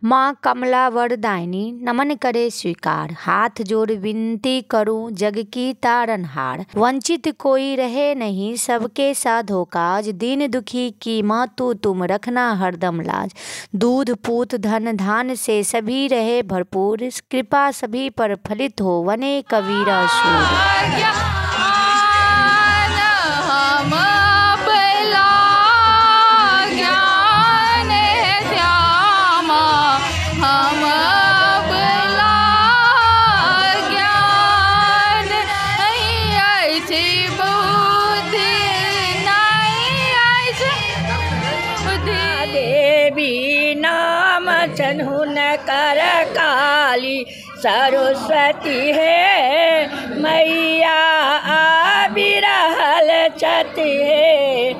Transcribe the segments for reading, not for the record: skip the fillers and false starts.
माँ कमला वरदायिनी नमन करे स्वीकार, हाथ जोड़ विनती करूँ जग की तारनहार। वंचित कोई रहे नहीं सबके साधो काज, दीन दुखी की मातु तुम रखना हरदम लाज। दूध पूत धन धान से सभी रहे भरपूर, कृपा सभी पर फलित हो वने कबीरा शूर। कर काली सरस्वती हे मैया आबि रहल छथि हे,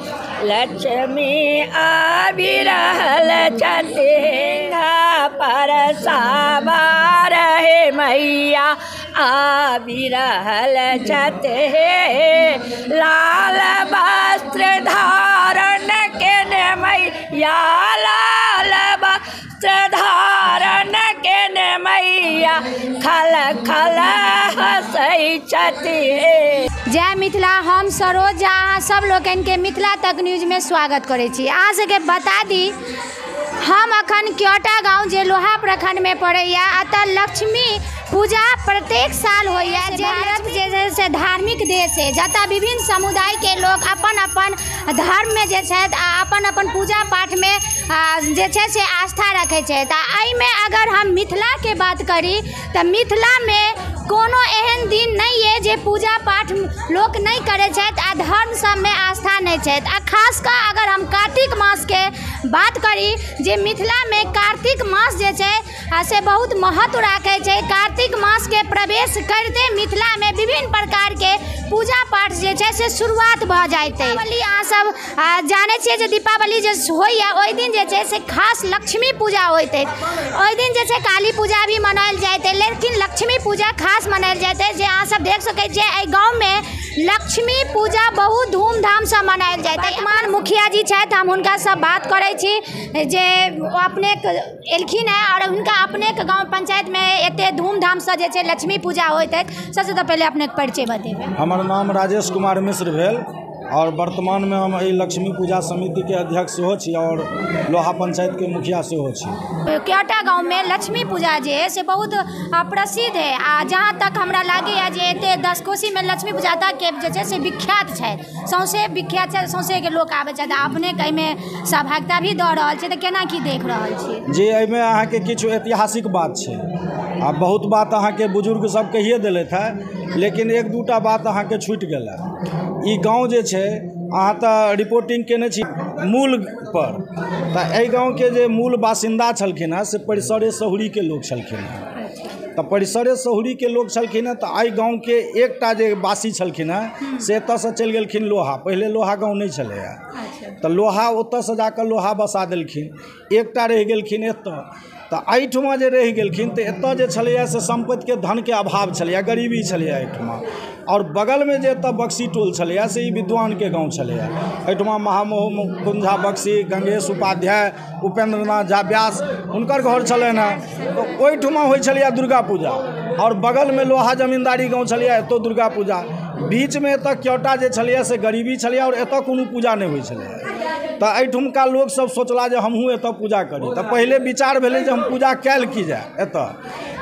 लक्ष्मी आबि रहल छथि हे। पर सावार हे मैया आबि रहल छथि हे, लाल वस्त्र धारण केने मैया, लाल वस्त्र धारण केने मैया खल खल हँसै छथि हे। जय मिथिला। हम सरोज अहाँ सब लोकनिके मिथिला तक न्यूजमे स्वागत करै छी। अहाँ सबके बता दी हम अखन क्योटा गाँव जे लोहा प्रखंडमे पड़ैया, अतः लक्ष्मी पूजा प्रत्येक साल होइए। जे भारत जे छै से धार्मिक देश है, जतऽ विभिन्न समुदायके लोक अपन अपन धर्ममे जे छथि आ अपन अपन पूजा पाठमे जे छै से आस्था रखै छथि। आ एहिमे अगर हम मिथिलाके बात करी तऽ मिथिलामे कोनो एहन दिन नहि अइ जे पूजा पाठ लोक नहि करै छथि आ धर्म सबमे आस्था नहि छथि। आ खास कऽ अगर हम कार्तिक मासके बात करी, जे मिथिलामे कार्तिक मास जे छै से बहुत महत्व राखै छै। कार्तिक मासके प्रवेश करिते मिथिलामे विभिन्न प्रकारके पूजा पाठ जे छै से शुरुआत भऽ जाइत अछि। दीपावली अहाँ सब जानै छियै जे दीपावली जे होइए ओहि दिन जे छै से खास लक्ष्मी पूजा होइत अछि। ओहि दिन जे छै काली पूजा भी मनायल जाइत अछि, लेकिन लक्ष्मी पूजा खास मनायल जाइत अछि। जे अहाँ सब देख सकै छियै एहि गाँवमे लक्ष्मी पूजा बहुत धूमधामसँ मनायल जाइत अछि। वर्तमान मुखिया जी छथि, हम हुनकासँ बात करै छी जे ओ अपने एलखिन हेँ आओर हुनका अपनेके गाँव पंचायतमे एते धूमधामसँ जे छै लक्ष्मी पूजा होइत अछि। सबसँ तऽ पहिले अपनेके परिचय बतेबै। हमर नाम राजेश कुमार मिश्र भेल और वर्तमानमे हम एहि लक्ष्मी पूजा समितिके अध्यक्ष सेहो छी और लोहा पंचायतके मुखिया सेहो छी। क्योटा गाँवमे लक्ष्मी पूजा जे है से बहुत प्रसिद्ध है आ जहाँ तक हमरा लागैए जे एते 10 कोसीमे लक्ष्मी पूजा तकके जे छै से विख्यात छै, सौंसे विख्यात छै, सौंसेके लोक आबै छथि। आ अपनेके एहिमे सहभागिता भी दऽ रहल छै, तऽ केना की देख रहल छी? जे एहिमे अहाँके किछु ऐतिहासिक बात छै आ बहुत बात अहाँके बुजुर्ग सब कहिए देलथि है, लेकिन एक दूटा बात अहाँके छूटि गेल है। ई गाँव जे छै अहाँ तऽ रिपोर्टिंग केने छी मूल पर, तऽ एहि गाँवके जे मूल बासिन्दा छलखिन हेँ से परिसरे सहुरीके लोक छलखिन हेँ। तऽ परिसरे सहुरीके लोक छलखिन हेँ तऽ एहि गाँवके एकटा जे वासी छलखिन हेँ से एतऽसँ चलि गेलखिन लोहा। पहिले लोहा गाँव नहि छलैए, तऽ लोहा ओतऽसँ जाकऽ लोहा बसा देलखिन। एकटा रहि गेलखिन एतऽ, तऽ एहिठुमा जे रहि गेलखिन तऽ एतऽ जे छलैए से सम्पत्तिके धनके अभाव छलैए, गरीबी छलैए एहिठुमा। और बगलमे जे एतऽ बक्सी टोल छलैए से ई विद्वानके गाँव छलैए। एहिठुमा महामहो झा बक्सी, गंगेश उपाध्याय, उपेंद्रनाथ झा व्यास हुनकर घर छलनि हेँ। तऽ ओहिठुमा होइ छलैए दुर्गा पूजा और बगलमे लोहा जमींदारी गाँव छलैए, एतौ दुर्गा पूजा। बीचमे एतऽ क्योटा जे छलैए से गरीबी छलैए और एतऽ कोनो पूजा नहि होइ छलैए। तऽ एहिठुमका लोकसब सोचला जे हमहूँ एतऽ पूजा करी। तऽ पहिले विचार भेलै जे हम पूजा कयल की जाय एतऽ।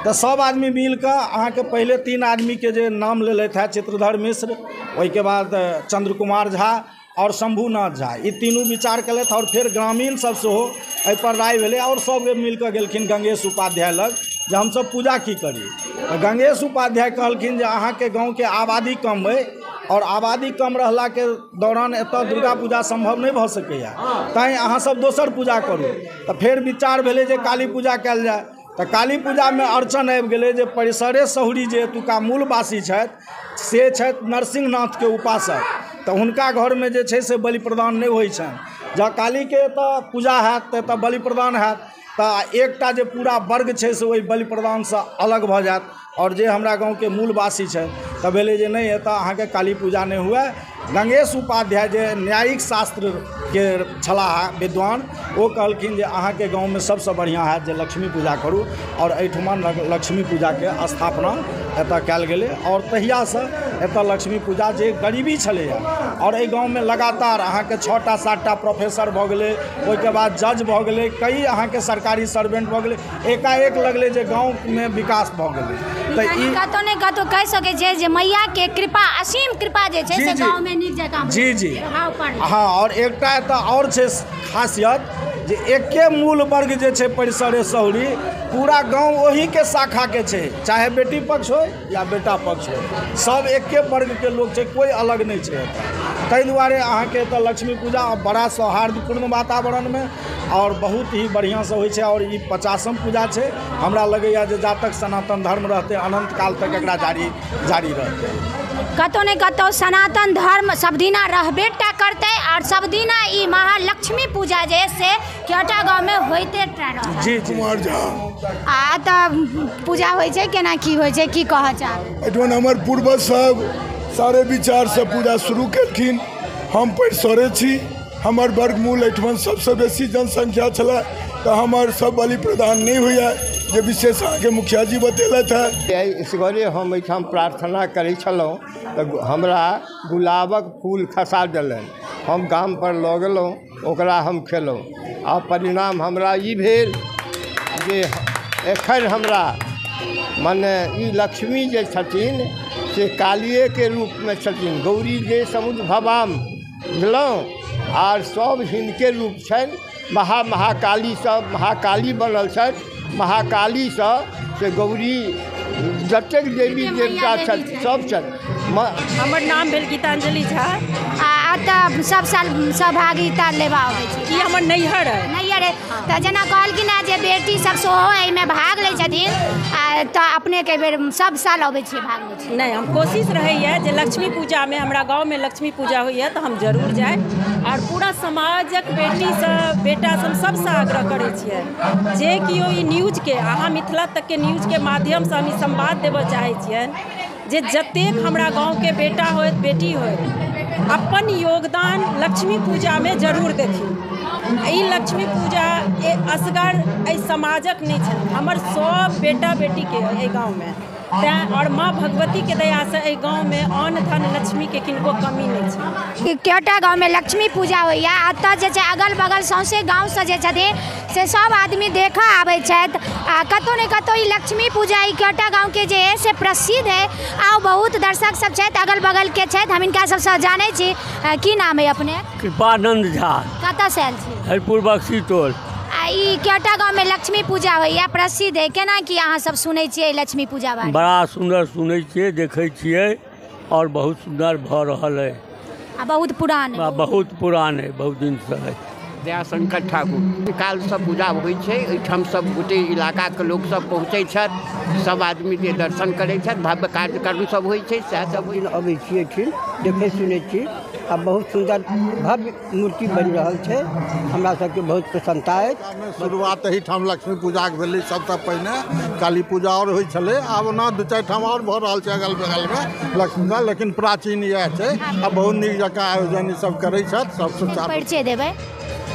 तऽ सब आदमी मिलकऽ अहाँके पहिले 3 आदमीके जे नाम लेलथि हेँ, चित्रधर मिश्र, ओहिके बाद चंद्र कुमार झा और शंभूनाथ झा, ई तीनू विचार केलथि। और फेर ग्रामीण सब सेहो एहिपर राय भेलै और सब मिलकऽ गेलखिन गंगेश उपाध्याय लग जे हमसब पूजा की करी। तऽ गंगेश उपाध्याय कहलखिन जे अहाँके गाँवके आबादी कम अइ और आबादी कम रहलाके दौरान एतऽ दुर्गा पूजा सम्भव नहि भऽ सकैए, तैँ अहाँसब दोसर पूजा करू। तऽ फेर विचार भेलै जे काली पूजा कयल जाय। तऽ काली पूजामे अड़चन आबि गेलै जे परिसरे सहुरी जे एतुका मूलवासी छथि से छथि नरसिंहनाथके उपासक, तऽ हुनका घरमे जे छै से बलि प्रदान नहि होइ छनि। जँ कालीके एतऽ पूजा हैत तऽ एतऽ बलि प्रदान हैत, तऽ एकटा जे पूरा वर्ग छै से ओहि बलि प्रदानसँ अलग भऽ जायत आओर जे हमरा गाँवके मूलवासी छथि, तऽ भेलै जे नहि एतऽ अहाँके काली पूजा नहि हुए। गंगेश उपाध्याय जे न्यायिक शास्त्रके छलाह विद्वान, ओ कहलखिन जे अहाँके गाँवमे सबसँ बढ़िआँ हैत जे लक्ष्मी पूजा करू, आओर एहिठुमा लक्ष्मी पूजाके स्थापना एतऽ कयल गेलै। आओर तहियासँ एतऽ लक्ष्मी पूजा जे गरीबी छलैए, आओर एहि गाँवमे लगातार अहाँके 6टा 7टा प्रोफेसर भऽ गेलै, ओहिके बाद जज भऽ गेलै, कई अहाँके सरकारी सर्वेंट भऽ गेलै, एकाएक लगलै जे गाँवमे विकास भऽ गेलै। तऽ ई कतौ ने कतौ कहि सकै छियै जे मैयाके कृपा, असीम कृपा जे छै से गाँवमे नीक जकाँ। जी जी हाँ। आओर एकटा एतऽ आओर छै खासियत जे एके मूल वर्ग जे छै परिसरे सहुरी, पूरा गाँव ओहीके शाखाके छै, चाहे बेटी पक्ष होइ या बेटा पक्ष होइ, सब एके वर्गके लोक छै, कोइ अलग नहि छै एतऽ। ताहि दुआरे अहाँके एतऽ लक्ष्मी पूजा बड़ा सौहार्दपूर्ण वातावरणमे आओर बहुत ही बढ़िआँसँ होइ छै। आओर ई 50म पूजा छै। हमरा लगैए जे जा तक सनातन धर्म रहतै अनन्त काल तक एकरा जारी रहतै। कतौ ने कतौ सनातन धर्म सबदिना रहबे टा करतै, आओर सबदिना ई महालक्ष्मी पूजा जे से क्योटा गाँवमे होइते टा रहत। जी जी कुमार झा। आ तऽ पूजा होइ छै, केना की होइ छै, की कहऽ चाहबै? एहिठमन हमर पूर्वज सब सारे विचारसँ पूजा शुरू केलखिन। हम परिसरे छी, हमर वर्गमूल एहिठमन सबसँ बेसी जनसंख्या छलै, तऽ हमर सब बलि प्रदान नहि होइए जे विशेष अहाँके मुखिया जी बतेलथि है। ईश्वरे हम एहिठाम प्रार्थना करै छलहुँ तऽ हमरा गुलाबक फूल खसा देलनि, हम गामपर लऽ गेलहुँ, ओकरा हम खेलहुँ, आ परिणाम हमरा ई भेल जे एखन हमरा मने ई लक्ष्मी जे छथिन से कालिएके रूपमे छथिन, गौरी जे समुद्र भवाम बुझलहुँ, आर सब हिनके रूप छनि। महाकाली सब महाकाली बनल छथि, महाकालीसँ से गौरी जतेक देवी देवता छथि सब छथि। हमर नाम भेल गीतांजलि झा। आ एतऽ सब साल सहभागिता लेबा अबै छी? ई हमर नैहर है। नैहर है। तऽ जेना कहलखिन हेँ जे बेटी सब सेहो एहिमे भाग लै छथिन, आ तऽ अपनेके बेर सब साल अबै छियै भाग लै छियै? नहि, हम कोशिश रहैए जे लक्ष्मी पूजामे, हमरा गाँवमे लक्ष्मी पूजा होइए तऽ हम जरूर जाय, आओर पूरा समाजक बेटीसँ बेटासँ सबसँ आग्रह करै छियै जे केओ ई न्यूजके, अहाँ मिथिला तकके न्यूजके माध्यमसँ हम ई संवाद देबऽ चाहै छियनि जे जतेक हमरा गाँवके बेटा होइत बेटी होइत अपन योगदान लक्ष्मी पूजामे जरूर देथिन। ई लक्ष्मी पूजा असगर एहि समाजक नहि छै, हमर सब बेटा बेटीके एहि गाँवमे, तैँ आओर माँ भगवतीके दयासँ एहि गाँवमे अन्न धन लक्ष्मीके किनको कमी नहि छै। क्योटा गाँवमे लक्ष्मी पूजा होइए, एतऽ जे छै अगल बगल सौँसे गाँवसँ जे छथिन से सब आदमी देखऽ आबै छथि। आ कतहु ने कतहु ई लक्ष्मी पूजा ई क्योटा गाँवके जे है से प्रसिद्ध है। आ बहुत दर्शक सब छथि, अगल बगलके छथि, हम हिनका सबसँ जानै छी। की नाम है अपने? कृपानंद झा। कतऽसँ आयल छी? हरिपुर बक्सी टोल। आ ई क्योटा गाँवमे लक्ष्मी पूजा होइए, प्रसिद्ध है, केना की अहाँ सब सुनै छियै लक्ष्मी पूजा बारे? बड़ा सुन्दर सुनै छियै, देखै छियै, और बहुत सुन्दर भऽ रहल है। आ बहुत पुरान है? बहुत पुरान है, बहुत दिनसँ है। दयाशंकर ठाकुर। कालसँ पूजा होइ छै एहिठाम, सब गोटे इलाकाके लोक सब पहुँचै छथि, सब आदमीके दर्शन करै छथि, भव्य कार्यक्रम सब होइ छै, सएह सब दिन अबै छी एहिठिन, देखै सुनै छी, आ बहुत सुन्दर भव्य मूर्ति बनि रहल छै, हमरा सबके बहुत प्रसन्नता अछि। शुरुआत एहिठाम लक्ष्मी पूजाके भेलै, सबसँ पहिने काली पूजा आओर होइ छलै, आब ओना 2-4 ठाम आओर भऽ रहल छै अगल बगलमे लक्ष्मी पूजा, लेकिन प्राचीन इएह छै आ बहुत नीक जकाँ आयोजन ईसब करै छथि। सबसँ परिचय देबै?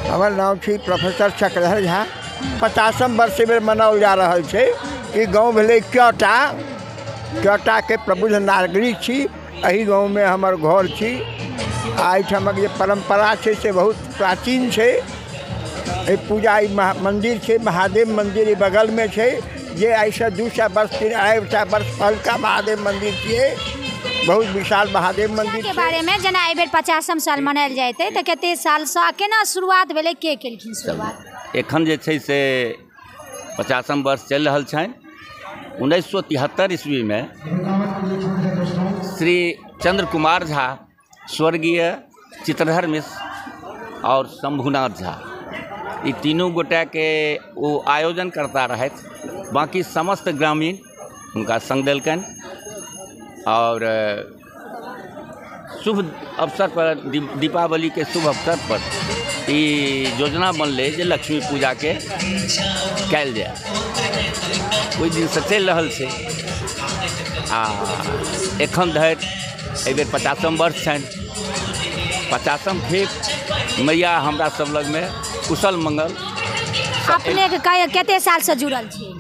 हमर नाम छी प्रोफेसर चक्रधर झा। 50म वर्ष एहि बेर मनाओल जा रहल छै। ई गाँव भेलै क्योटा, क्योटाके प्रबुद्ध नागरिक छी, एहि गाँवमे हमर घर छी। आ एहिठामक जे परम्परा छै से बहुत प्राचीन छै। एहि पूजा ई मन्दिर छै, महादेव मन्दिर ई बगलमे छै, जे आइसँ 200 वर्ष 250 वर्ष पहिलका महादेव मन्दिर छियै। बहुत विशाल महादेव मंदिर के बारे में जेना एहि बेर 50म साल मनायल जाइते तऽ कते सालसँ केना शुरुआत भेलै, के केलखिन शुरुआत? एखन जे छै से 50म वर्ष चलि रहल छनि। 1973 ईस्वीमे श्री चंद्र कुमार झा, स्वर्गीय चित्रधर मिश्र और शंभुनाथ झा, ई तीनू गोटाके ओ आयोजन करता रहथि। बाँकी समस्त ग्रामीण हुनका संग देलकनि और शुभ अवसर पर दीपावली के शुभ अवसर पर ई योजना बनलै जे लक्ष्मी पूजाके कयल जाय। ओहि दिनसँ चलि रहल छै। आ एखन धरि एहिबेर 50म वर्ष छनि। 50म खेप मैया हमरा सब लगमे कुशल मंगल। अपने के कते सालसँ जुड़ल छी?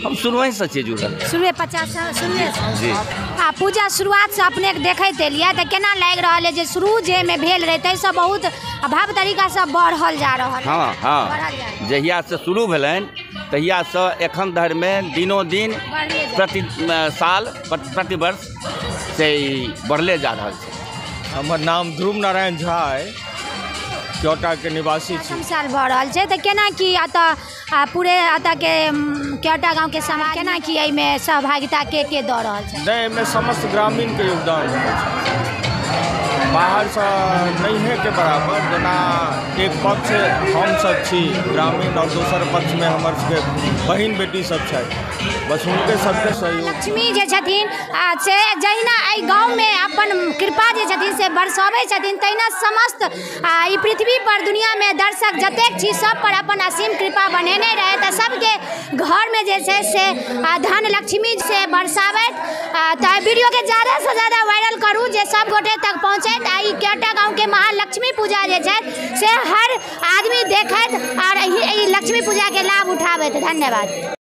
हम शुरुएसँ छियै जुड़ल। शुरुए 50 शुरुए जी। आ पूजा शुरुआतसँ अपने के देखैत एलियै तऽ केना लागि रहल है जे शुरू जेमे भेल रहै ताहिसँ बहुत भव्य तरीकासँ बढ़ल जा रहल? हाँ हाँ, जहियासँ शुरू भेलनि तहियासँ एखन धरिमे दिनों दिन प्रति साल प्रतिवर्ष से बढ़ले जा रहल छै। हमर नाम ध्रुव नारायण झा अइ, क्योटाके निवासी छी। साल भऽ रहल छै तऽ केना की एतऽ पूरे एतऽके क्योटा गाँवके समाज केना की एहिमे सहभागिता के दऽ रहल छै? नहि, एहिमे समस्त ग्रामीणके योगदान रहै छै, बाहरसँ नहिएके बराबर। जेना एक पक्ष हमसब छी ग्रामीण और दोसर पक्षमे हमर सबके बहिन बेटी सब छथि, बस हुनके सबके सहयोग। लक्ष्मी जे छथिन से जहिना एहि गाँवमे अपन कृपा जे छथिन से बरसबै छथिन, तहिना समस्त ई पृथ्वी पर दुनियामे दर्शक जतेक छी सब पर अपन असीम कृपा बनेने रहै, तऽ सबके घरमे जे छै से धन लक्ष्मी से बरसाबैत। तऽ वीडियोके ज़्यादासँ ज़्यादा वायरल करू जे सब गोटे तक पहुँचैत आ ई क्योटा गाँवके महालक्ष्मी पूजा जे छै से हर आदमी देखैत और ई लक्ष्मी पूजाके लाभ उठाबैत। धन्यवाद।